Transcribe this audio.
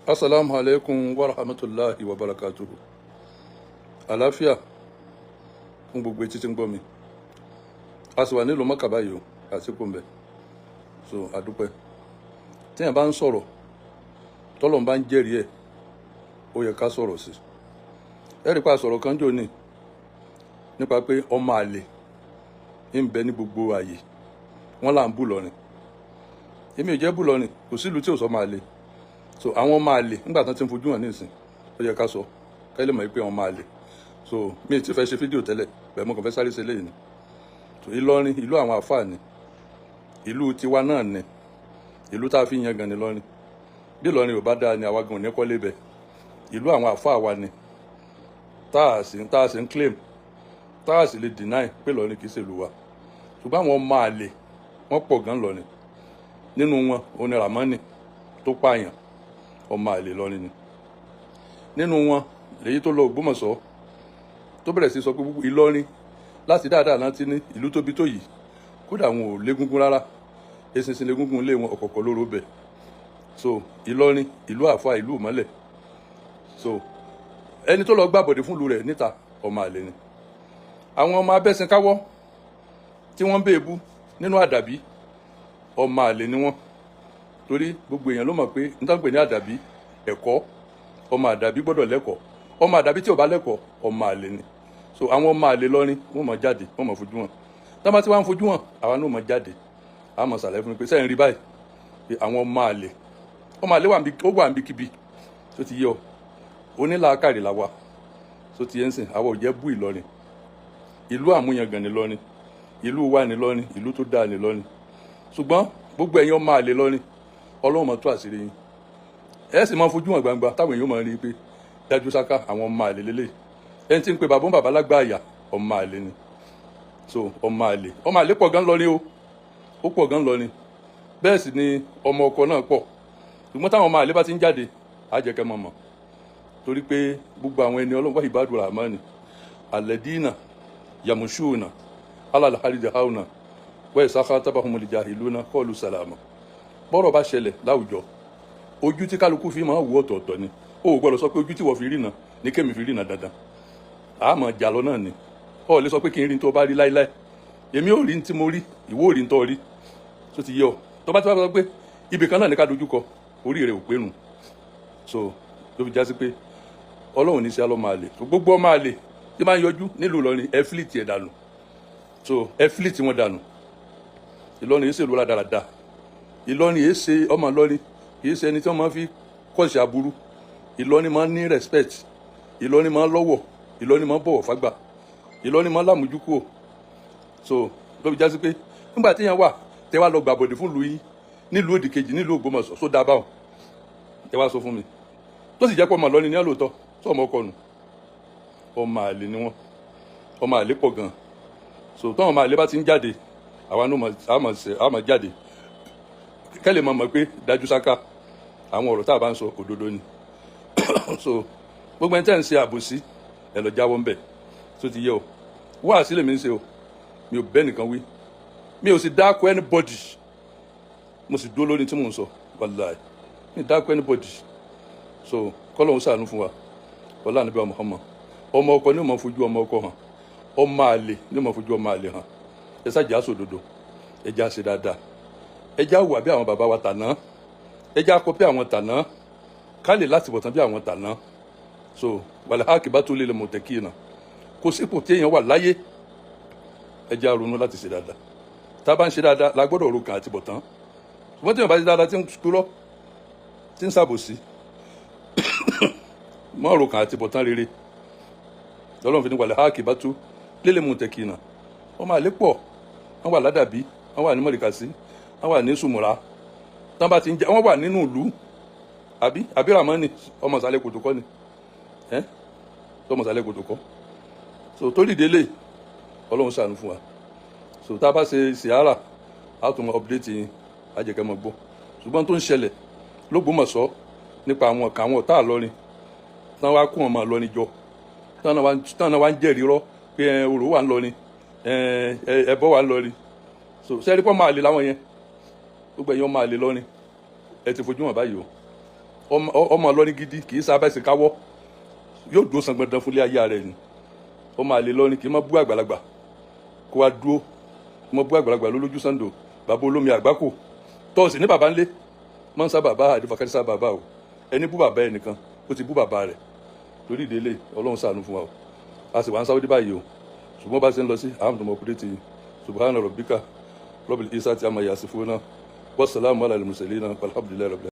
Assalamu alaikum wa rahmatulahi wa barakatuhu. Àlàáfíà fún gbogbo etí tí ń gbọ́ mi. A sì wà nílùú Mọ́kà báyìí o, àti kò ń bẹ̀. So àdúpẹ́. Téèyàn bá ń sọ̀rọ̀, tọ́lọ̀ bá ń jẹ́rìí ẹ̀, ó yẹ ká sọ̀rọ̀ sí. Ẹ rí pa sọ̀rọ̀ kan jò ní nípa pé ọmọ àlè ń bẹ ní gbogbo àyè. Wọ́n là ń bù lọ́rin. Èmi ò jẹ́ bù lọ́rin, kò sílùú tí ò sọ ọmọ àlè. So àwọn ọmọ àlè nígbà tán ti ń fojú hàn nísìn, ó yẹ ká sọ ká lè mọ̀ pé ọmọ àlè. So mi ì tí fẹ́ ṣe fídíò tẹ́lẹ̀, bẹ́ẹ̀ mo kàn fẹ́ sáré ṣe léyìí ni. So Ìlọrin ìlú àwọn àfáà ni, ìlú tiwa náà ni, ìlú tá a fi ń yan gan ni Ìlọrin. Bí Ìlọrin ò bá dáa ni àwa gan ò ní kọ́lé bẹ̀. Ìlú àwọn àfáà wa ni, tá a sì ń claim, tá a sì lè deny pé Ìlọrin kì í ṣe ìlú wa. Ṣùgbọ́n àwọn ọmọ àlè wọ́n pọ̀ gan lọ́rin. Nínú wọn òun ni Ramani tó pààyàn, ọmọ àlè lọ́rin ni. Nínú wọn lèyí tó lọ Ògbómọ̀ṣọ́ tó bẹ̀rẹ̀ sí sọ pé gbogbo Ìlọrin láti dáadáa láti ní ìlú tóbi tó yìí, kódà wọn ò légúngún rárá, eṣinṣin légúngún lé wọn, ọ̀kọ̀ọ̀kọ̀ lóró bẹ̀. So Ìlọrin ìlú àfa, ìlú ìmọ́lẹ̀. So ẹni tó lọ gbàbọ̀dé fún ìlú rẹ̀ níta, ọmọ àlè ni. Àwọn ọmọ abẹ́sìnkáwọ́ tí wọ́n ń bèèbú nínú àdàbí, ọmọ àlè ni wọ́n. Torí gbogbo èèyàn ló mọ̀ pé n tán pè ní àdàbí ẹ̀kọ́, ọmọ àdàbí gbọ́dọ̀ lẹ́kọ̀ọ́. Ọmọ àdàbí tí ò bá lẹ́kọ̀ọ́, ọmọ àlè ni. So àwọn ọmọ àlè lọ́rin wọ́n mọ̀ jáde, wọ́n mọ̀ fojú hàn. Tá bá ti wá ń fojú hàn, àwa náà mọ̀ jáde. A mọ̀ sàlẹ̀ fún mi pé sẹ́yìn rí báyìí pé àwọn ọmọ àlè, ọmọ àlè ó wà níbi kíbi tó ti yé ọ. Onílàákàrè la wa tó ti yé ń sìn, àwa ò jẹ́ bú Ìlọrin. Ìlú àmúyangàn ni Ìlọrin, ìlú wa ni Ìlọrin, ìlú tó dáa ni Ìlọrin. Ṣùgbọ́n gbogbo ẹ̀yin ọmọ àlè lọ́rin, Ọlọ́run máa tú àṣírí yín. Ẹ sì máa fojú hàn gbangba táwọn èèyàn máa rí i pé dájú sáká àwọn ọmọ àlè lélẹ̀. Ẹni tí ń pe bàbá ń bàbá lágbà àyà, ọmọ àlè ni. So ọmọ àlè, ọmọ àlè pọ̀ gan lọ́rin o, ó pọ̀ gan lọ́rin. Bẹ́ẹ̀ sì ni ọmọ ọkọ náà pọ̀. Ṣùgbọ́n táwọn ọmọ àlè bá ti ń jáde, á jẹ́ kẹ́ mọ̀ mọ̀. Torí pé gbogbo àwọn ẹni Ọlọ́run wáyé ìbádùn Rahmani, alladina yamushuna alal ardi hauna wa idha khatabahumul jahiluna qalu salama. Bọ́rọ̀ bá ṣẹlẹ̀ láwùjọ, ojú tí kálukú fi máa wù ọ̀tọ̀ọ̀tọ̀ ni. O ò gbọ́dọ̀ sọ pé ojú tí wọ́n fi rí náà ní kémi fi rí náà dandan. Àmọ́ jà lọ náà ni. O ò lè sọ pé kí n rí ní tó bá rí láíláí. Èmi ò rí ní tí mo rí, ìwọ ò rí ní tó rí. Tó ti yé ọ. Tó bá ti wá sọ pé ibì kan náà ní ká dojú kọ, orí rẹ̀ ò pé nù. So ló fi já sí pé Ọlọ́run ní sí alọ́ máa lè. Gbogbo ọmọ àlè tí máa ń yọjú nílùú Ìlọrin, ẹ fílìtì ẹ̀ dànù. So ẹ fílìtì wọn dànù. Ìlọrin yìí ṣèlú rádaràda. Ìlọrin yìí ṣe ọmọ Ìlọrin kì í ṣe ẹni tí wọ́n máa fi kọ́ṣẹ́ aburú. Ìlọrin máa ń ní respect, Ìlọrin máa ń lọ́wọ̀, Ìlọrin máa ń bọ̀wọ̀ fágbà, Ìlọrin máa ń lámùjúkúò. So ló fi já sí pé nígbà tí èèyàn wà tẹ́ wá lọ gbàbọ̀dé fún ìlú yín nílùú òdì kejì nílùú Ògbómọ̀ṣọ́, só dáa báwọn tẹ́ wá sọ fún mi, tó sì jẹ́ pé ọmọ Ìlọrin ní ọlọ́ọ̀tọ́ sọ ọmọ ọkọ nù. Ọmọ àlè ni wọ́n, ọmọ àlè pọ̀ gan. So táwọn ọmọ àlè bá ti ń jáde, àwa náà á máa jáde kẹ́lẹ̀ máa mọ̀ pé dájú sáká àwọn ọ̀rọ̀ tá a bá ń sọ òdodo ni. So gbogbo ẹni tẹ́ ń ṣe àbòsí, ẹ lọ jáwọ́ ńbẹ̀. Tó ti yé o, wá sílẹ̀ mi ń ṣe o, mi ò bẹ́ nìkan wí, mi ò sì dákọ anybody, mo sì dúró lórí tí mò ń sọ. Wàláì mi dákọ anybody. So kọ́lọ́hún ṣàánú fún wa, ọlá níbi wa Muhammad. Ọmọ ọkọ ní ó máa fojú ọmọ ọkọ hàn, ọmọ àlè ní ó máa fojú ọmọ àlè hàn. Ẹ ṣáàjì sòdodo, ẹ já ṣe dáadáa, ẹ já wà bí àwọn bàbá wa tàná, ẹ já kọ bí àwọn tàná, ká lè láti bọ̀tán bí àwọn tàná. So wàlẹ̀ hákì bá tó lè lè mọ̀tẹ́kì náà, kò sípò tí èèyàn wà láyé, ẹ já ronú láti ṣe dáadáa. Tá a bá ń ṣe dáadáa la gbọ́dọ̀ ro kàn àti bọ̀tán. Ṣùgbọ́n tí èèyàn bá ṣe dáadáa, tí ń kúrọ́, tí ń ṣàbòsí, mọ́ ro kàn àti bọ̀tán rere. Lọ́lọ́run fi ní wàlẹ̀ hákì bá tó lè lè mọ̀tẹ́kì náà. Wọ́n máa lé pọ̀, wọ́n wà ládàbí, wọ́n wà ní mọ̀lìkàsí, wọ́n wà ní sùmùrà, tán bá ti ń jẹ, wọ́n wà nínú ìlú. Àbí Ramani ọmọ ìsàlẹ̀ kòtò kọ́ ni ẹ́, ọmọ ìsàlẹ̀ kòtò kọ́. So torí délé, Ọlọ́run ṣàánú fún wa. So tá a bá ṣe sìárà, á tún mọ update yín, á jẹ́ kẹ́ mọ̀ gbọ́. Ṣùgbọ́n tó ń ṣẹlẹ̀ l'Ógbómọ̀ṣọ́ nípa àwọn kan, àwọn ọ̀tá Ìlọrin tán wá kó ọmọ Ìlọrin jọ, tán náà wá ń jẹ́rìí rọ́ pé orò wà ń lọrin, ẹbọ wà ń lọrin. So sẹ́rí pọ́ máa lè láwọn yẹn, gbogbo ẹ̀yin ọmọ àlè lọ́rin, ẹ ti fojú hàn báyìí o. Ọmọ Ìlọrin gidi kì í sábà ṣe káwọ́, yóò dúró sangbọ̀ndàn fúnlé ayé rẹ̀ ni. Ọmọ àlè Ìlọrin kì í má bú àgbàlagbà kó wa dúró, kó má bú àgbàlagbà lólójú sàndò. Bàbá olómi àgbákò tọ́ọ̀sì ní bàbá ńlé máa ń sábà bá àdìfàkàtì sábà bá o. Ẹni bú bàbá ẹnìkan, ó ti bú bàbá rẹ̀ lórí ìdílé. Ọlọ́run ṣàánú fún wa o. A sì wá ń Sáwọ́dí báyìí o, ṣùgbọ́n bá ṣe ń lọ sí àwọn ọmọ ọkùnrin ti. Subhana rabbika rabbil izzati amma yasifuna, wassalamu ala al-mursalina, walhamdulillahi rabbil.